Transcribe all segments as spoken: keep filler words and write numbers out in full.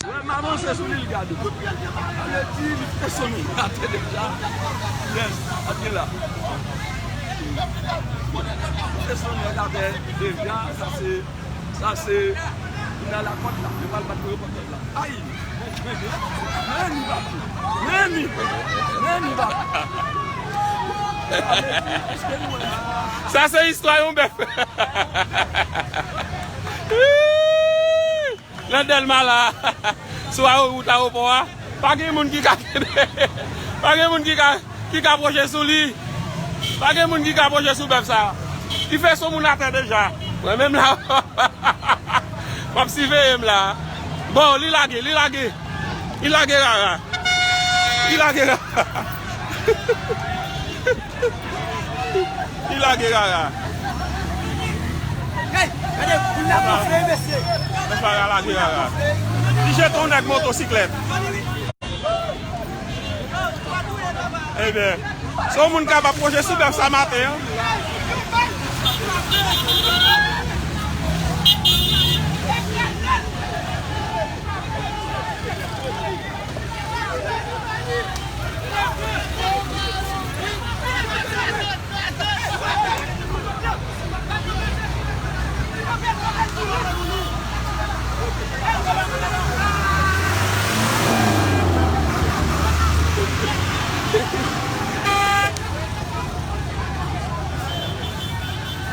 Wè, m avanse sou li, l gade. Sa vle di, li fè sonn atè deja. Yes, ap gen la. Li fè sonn atè deja, sa se, sa se, li nan lakòt la. Li pral bat pou yo pòt la. Ay! Men li bat. Men li. Men li bat. Sa se istwa yon bèf. Nan Dèlma la, sou awo-, wout ayewopò a, pa gen moun ki ka kenbe, pa gen moun ki ka, ki ka pwoche sou li. Pa gen moun ki ka pwoche sou bèf sa. Li fè sonn atè deja. Mwen menm la, m ap siveye m la. Bon, li lage, li lage. Li lage rara. Li lage rara. Li lage rara. Hey, gade, moun la gonfle, mesye. Mesye a lage rara. Li jete yon nèg motosiklèt. Ebyen, se yon moun k ap pwoche sou bèf sa maten an.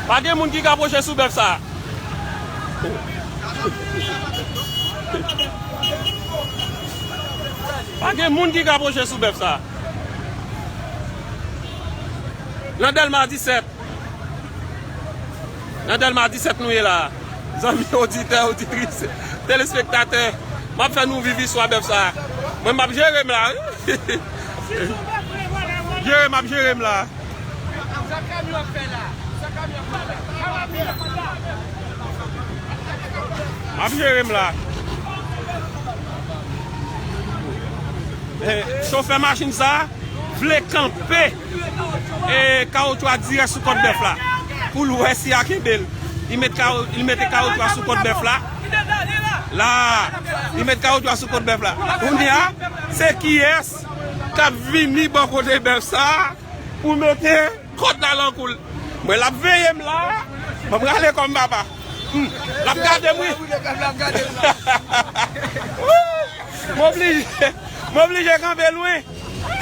Pa gen moun ki ka pwoche sou bèf sa. Pa gen moun ki ka pwoche sou bèf sa. Nan Dèlma disèt. Nan Dèlma disèt nou ye la. Zanmi oditè, oditris, telespektatè, m ap fè nou viv istwa bèf sa. Mwen, m ap jere m la, wi. Jere, m ap jere m la. M ap jere m la. Eh, chofè machin sa vle kanpe, eh, kawotchou a dirèk sou kòt bèf la. Pou l wè si a kenbe l. Li met kawo-, li mete kawotchou a sou kòt bèf la. La, li met kawotchou a sou kòt bèf la. Kounye a, se kiyès k ap vini bò kote bèf sa pou mete kòd la nan kou l. Mwen, l ap veye m la. Mwen prale kòm papa. Hmm. L ap gade m, wi. Wi, l ap gade m la. M oblije, m oblije kanpe lwen.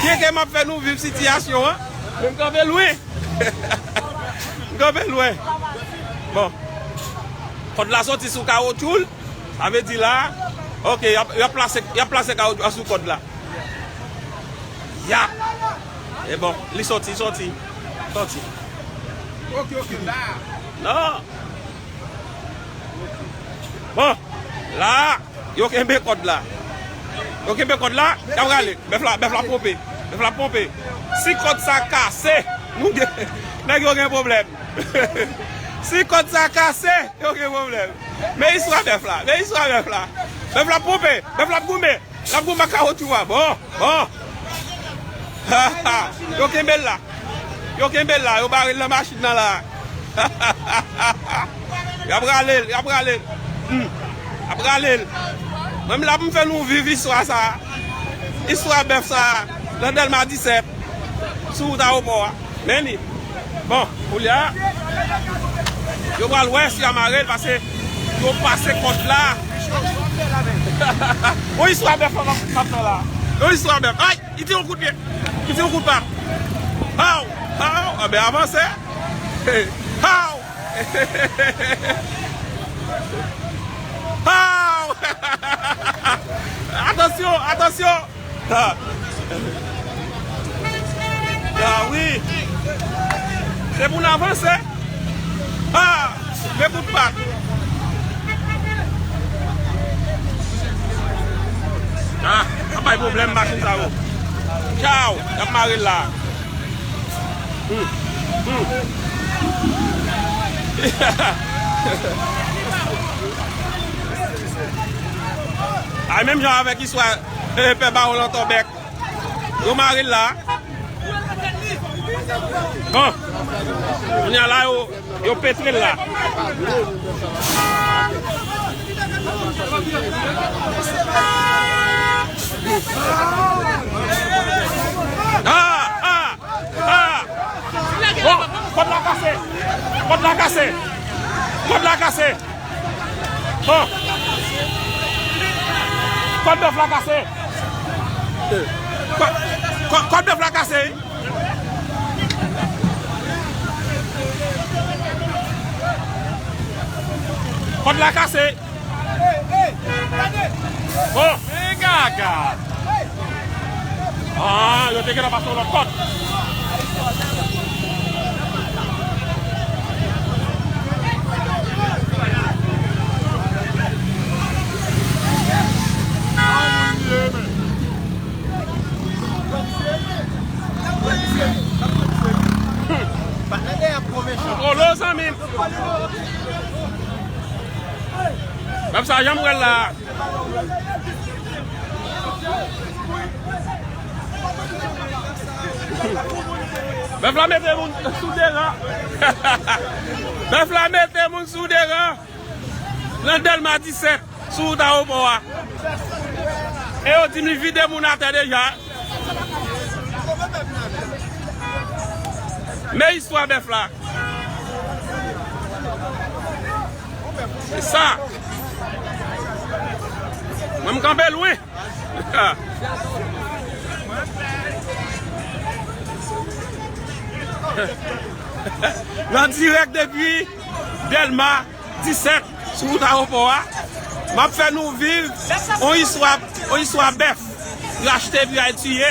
Byenke m ap fè nou viv sitiyasyon an, men m kanpe lwen. M kanpe lwen. Bon. Kòd la soti sou kawotchou l. Sa vle di la, ok, y ap, y ap plase, y ap plase kawotchou a sou kòd la. Ya! E bon, li soti, soti. Soti. Ok, ok, la. Non. Bon, la, yo kenbe kòd la. Yo kenbe kòd la, y ap rale. Bèf la, bèf la ponpe. Bèf la ponpe. Si kòd sa kase, nou gen, nèg yo gen pwoblèm. Si kòd sa kase, yo gen pwoblèm. Men istwa bèf la, men istwa bèf la. Bèf la ponpe, bèf la goumen. L ap goumen ak kawotchou a. Bon, bon. Yo kenbe l la. Yo kenbe l la, yo bare l nan machin nan la. Y ap rale l, y ap rale l. Hmm. Y ap rale l. Mwen menm la pou m fè nou viv istwa sa. Istwa bèf sa. Nan Dèlma disèt. Sou wout ayewopò a. Men li. Bon, koulye a, yo pral wè si y a mare l, paske yo pase kòd la. Yon istwa bèf la m ap fè la. Yon istwa bèf. Ay, li tire yon kout pye. Li tire yon kout pat. Haw! Haw! Anben, avanse. Haw! Haw! Atansyon, atansyon! Ha! Ah wi! Se pou n avanse! Ha! Men kout pat! Ah! Ap bay pwoblèm machin sa yo! Tchaw! Y ap mare l la! Hmm. Hmm. Ay, menm jan avèk istwa, eh, pè Bawon Lantòbèk. Yo mare l la. Bon. Kounye a la, yo, yo petre l la. Kòd la kase! Kòd la kase! Bon! Kòd bèf la kase! Kò-, kò-, kòd bèf la kase! Kòd la kase! Bon! Men gaga! Ah, yo te gentan pase yon lòt kòd. Olo, zanmi m. Bèf sa, jan m wè l la. Bèf la mete moun sou deran. Bèf la mete moun sou deran. Nan Dèlma disèt, sou wout ayewopò a. E yo di m li vide moun atè deja. Men istwa bèf la. Se sa. Mwen, m kanpe lwen. Nan dirèk depi Dèlma disèt, sou wout ayewopò a, m ap fè nou viv yon istwa, yon istwa bèf. Rachte epi al tiye.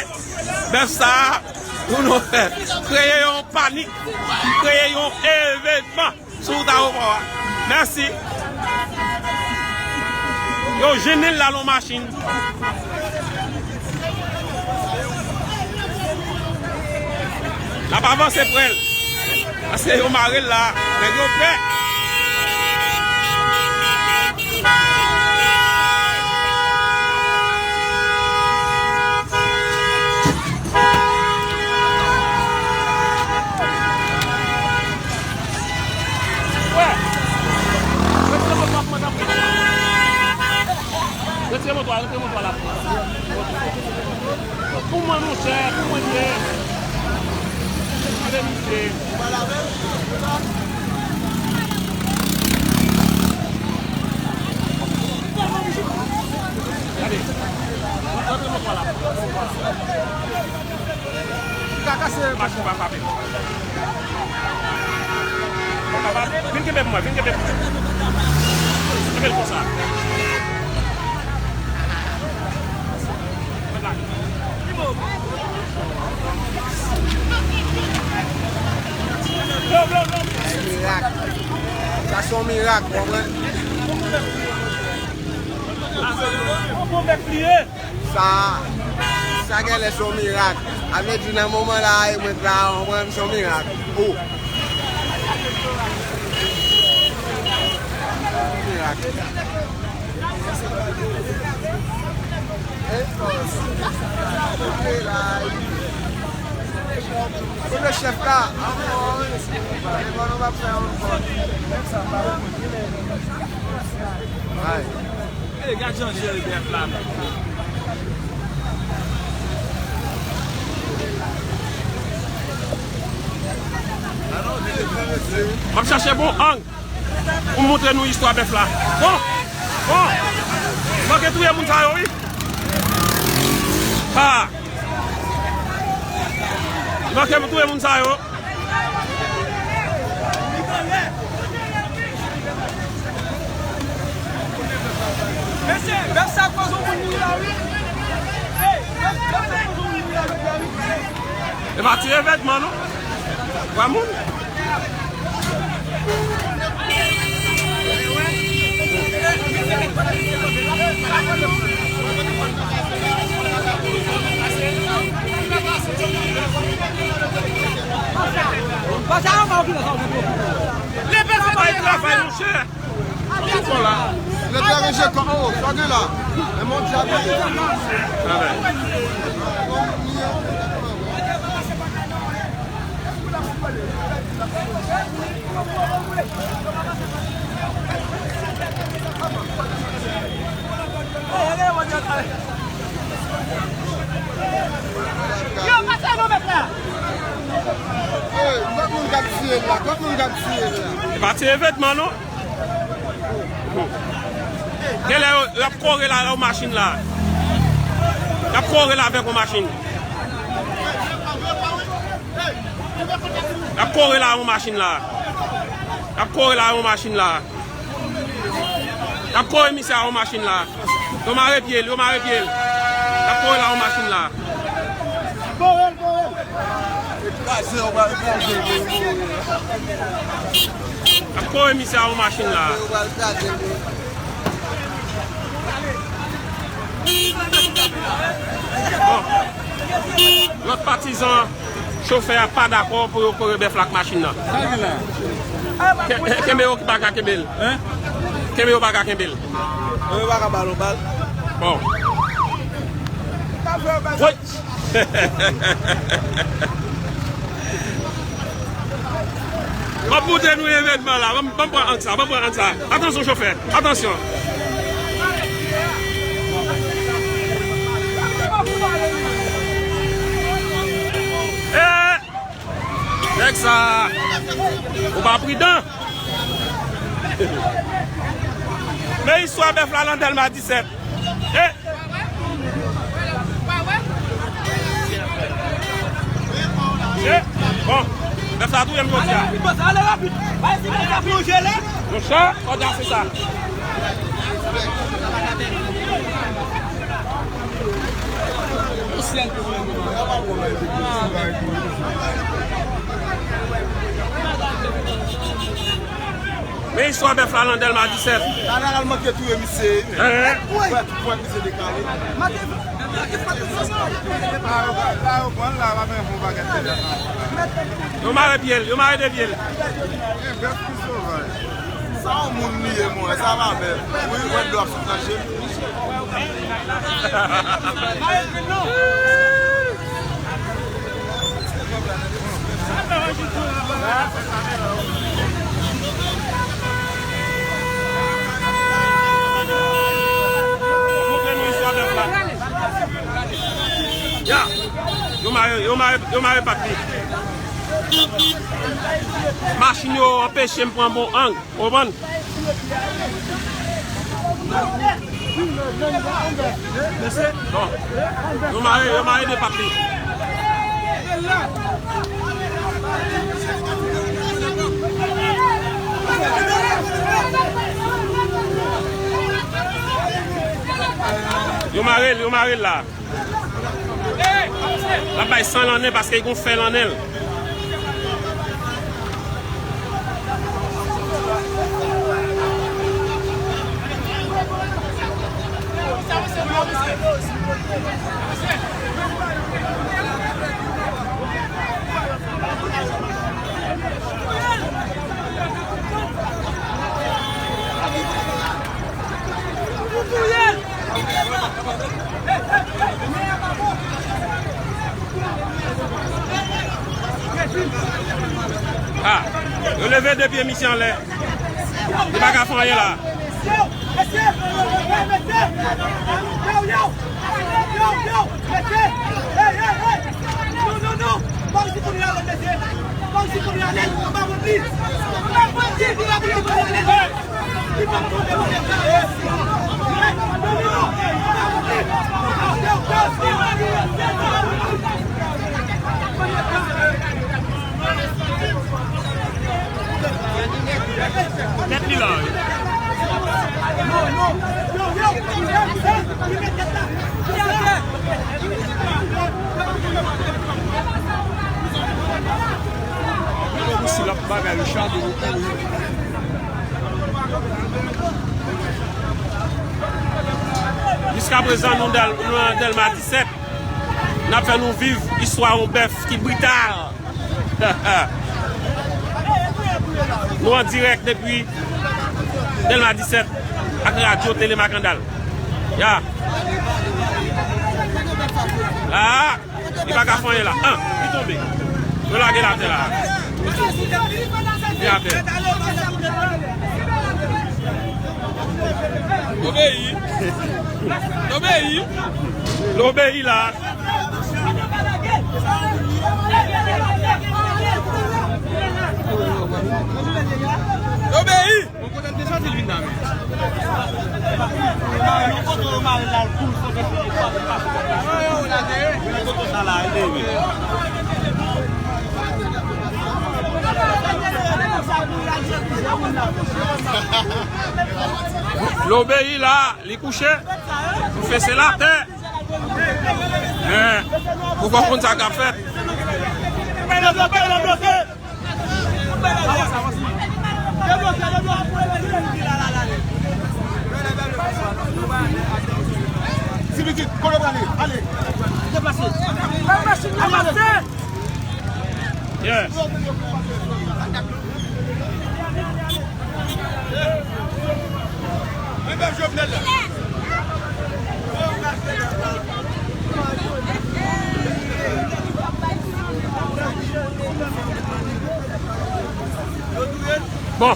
Bèf sa a, pou nou fè, kreye yon panik, kreye yon evènman sou wout ayewopò a. Mèsi. Yo jennen l la nan machin. L ap avanse pre l. Paske yo mare l la. Nèg yo pè. Wè. Retire moto a, kòmandan. Retire moto a, retire moto a la. Pou mwen, monchè, pou mwen, li ye. Gade misye. Gade. Retire moto a la. Ou ka kase machin pa frape. Vin kenbe pou mwen, vin kenbe pou mwen. Kenbe l konsa. Mirak. Sa se yon mirak, ou konprann? Sa, sa genlè se yon mirak. A vle di nan moman la, e mwen la, ou konprann, se yon mirak. O. Mirak. Kote chèf la? Devan nou va fè yon. Ay. E, gad jan jere bèf la menm. M ap chache bon ang pou m montre nou istwa bèf la. Bon, bon, manke touye moun sa yo, wi. Ha! Manke touye moun sa yo. Mesye, bèf sa koz yon moun mouri la, wi. Hey, bèf, bèf sa koz yon moun mouri la, wi. E pa ti evènman, non. Twa moun. Travay, monchè. Lè te ranje kò, o, sa gen la. E mon dyabi. Yo, pase nou met la. Hey, lòt moun k ap di E pa ti evènman non. Genlè yo, y ap kore la yon machin la. Y ap kore la avèk yon machin. Y ap kore la yon machin la. Y ap kore la yon machin la. Y ap kore misye a yon machin la. Yo mare pye l, yo mare pye l. Y ap kore la yon machin la. Kraze, yo pral kraze l, yo. Y ap kore misye a yon machin la. Yo pral kraze l. Bon. Lòt patizan. Chofè a pa dakò pou yo kore bèf la ak machin nan. Sa gen la? Ke- Kenbe yo ki pa ka kenbe l. Hein? Kenbe yo pa ka kenbe l. Yo pa ka ba l yon bal. Bon. Woy! M ap montre nou evènman la. Ban m, ban m pran ang sa, ban m pran ang sa. Atansyon, chofè. Atansyon. Eh! Nèg sa, ou pa pridan. Men istwa bèf la nan Dèlma disèt. Eh! Eh! Bon, bèf la touye m jodi a. Ale rapid. Bay si bèf la plonje la. Monchè, kòdya se sa. Men istwa bèf la nan Dèlma disèt. Jeneral manke touye misye. Hein? Wè, tout pwent misye dekale. Yo mare pye l, yo mare de pye l. Sa yon moun li ye, mwen, sa pa bèl. Wi, mwen dlo ap sot nan je m. Ya, yo mare, yo mare, yo mare pat li. Machin yo anpeche m pran bon ang. Ou konprann? Bon. Yo mare, yo mare de pat li. Yo mare l, yo mare l la. L ap bay san nan nen paske l gon fè nan nen l. Ah, yo leve de pye misye anlè. Li pa ka fè anyen la. Tèt li la wi. Ou si l ap bagay, Richard, ou kouri. Jiskaprezan, nou dèl-, nou nan Dèlma disèt. N ap fè nou viv istwa yon bèf ki brital. Nou an dirèk depi Dèlma disèt ak radyo Tele Makandal. Ya. La. Li pa ka fè anyen la. An, li tonbe. Yo lage l atè la. Li atè. Obeyi. Obeyi. L obeyi la. Obeyi! Yon kote m te santi l vin la menm. Yon kote yo mare l la, l kouri, fò ke se li pa, li pa fè. Yon kote sa la, li leve. L obeyi la, li kouche, l fese l atè. Men, pou fò konn sa k ap fèt. Ti pitit, kote w prale? Ale. Deplase. Al machin nan pase. Yes. Anba Jovenel la. Bon,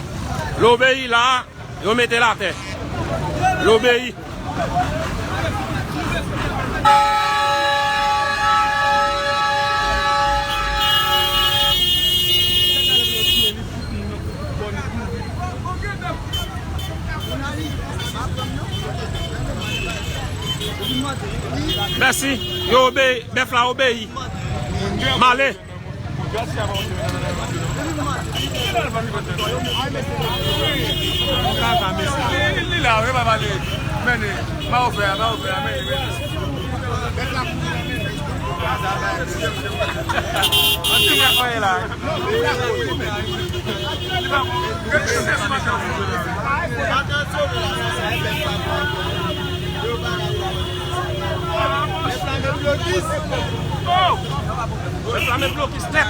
l obeyi la, yo mete l atè. L obeyi. Mèsi. Yo obeyi. Bèf la obeyi. M ale. Li la, wi, pa pale. Mennen. Ma ofè, ma ofè, mennen, mennen. Ann ti nèg mwen la. Reklame blokis nèt.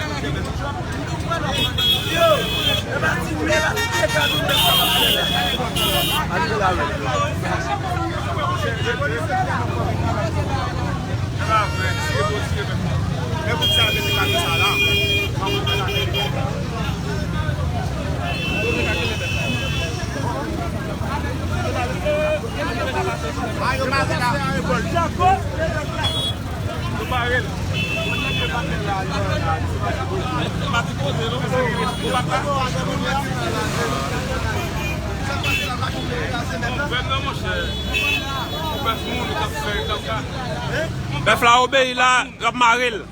Bèf la obeyi la, y ap mare l.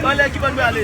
Anlè ki bò n prale?